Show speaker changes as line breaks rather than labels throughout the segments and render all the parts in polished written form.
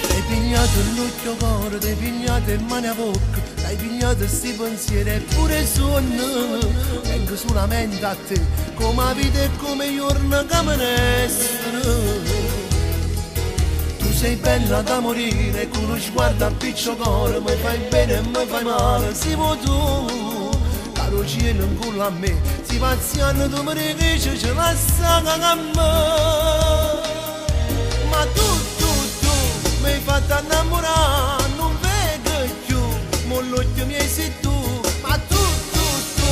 T'hai pigliato l'occhio coro, t'hai pigliato in mano a bocca, t'hai pigliato sti pensieri e pure sonno. Tengo solamente a te, come la vita e come i giorni che me restano. Tu sei bella da morire, con uno sguardo a piccio cuore, mi fai bene e mi fai male, si vuoi tu. Caro cielo in culo a me, si pazziano tu mi dici ce la sa a me. Ma tu, tu, tu, mi hai fatto innamorare, non vedo più, mo l'occhio mio sei tu. Ma tu, tu, tu,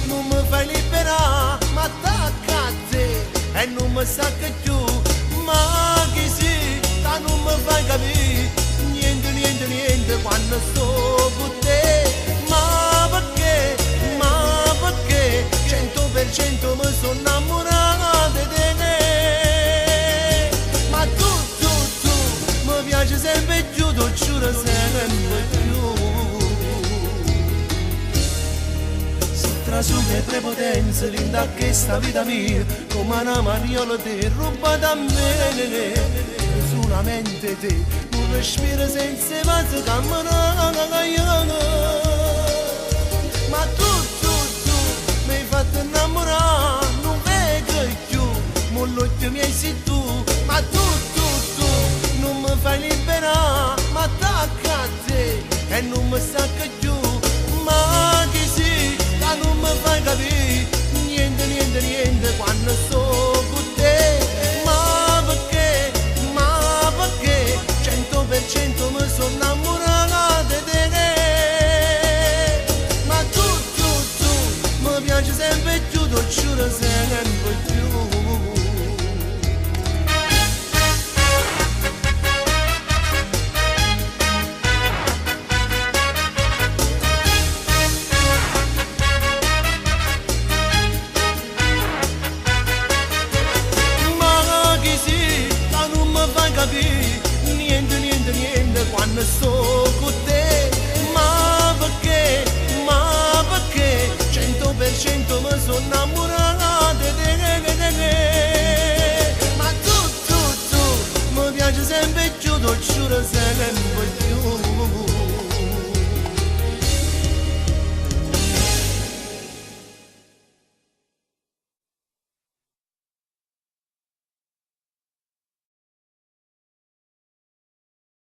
non mi fai liberare, ma attacca a te e non mi stacca più. Ma chi sei, che non mi fai capire, niente, niente, niente, quando sto con te. Ma perché, ma perché, 100% mi sono innamorato di te. Ma tu, tu, tu, mi piace sempre più, ti giuro sempre più. Se trasuto e prepotenza linda questa vita mia, come una mariola ti rubata a me. Solamente te, non respiro senza mezzo camminare. Ma tu, tu, tu, mi hai fatto innamorare, non vedo più, mo l'occhio mio sei tu. Ma tu, tu, tu, non mi fai liberare, ma attacca a te e non mi stacca più. Ma chi sei, che non mi fai capire, niente, niente, niente, quando sto con te. Ma perché, ma perché, 100% mi sono innamorato di te. Ma tu, tu, tu, mi piace sempre più, ti giuro sempre più. Ma chi sei, che non mi fai capire, niente, niente, niente, quando sto con te. Ma perché, ma perché, 100% mi sono innamorato di te. Ma tu, tu, tu, mi piace sempre più, ti giuro sempre più.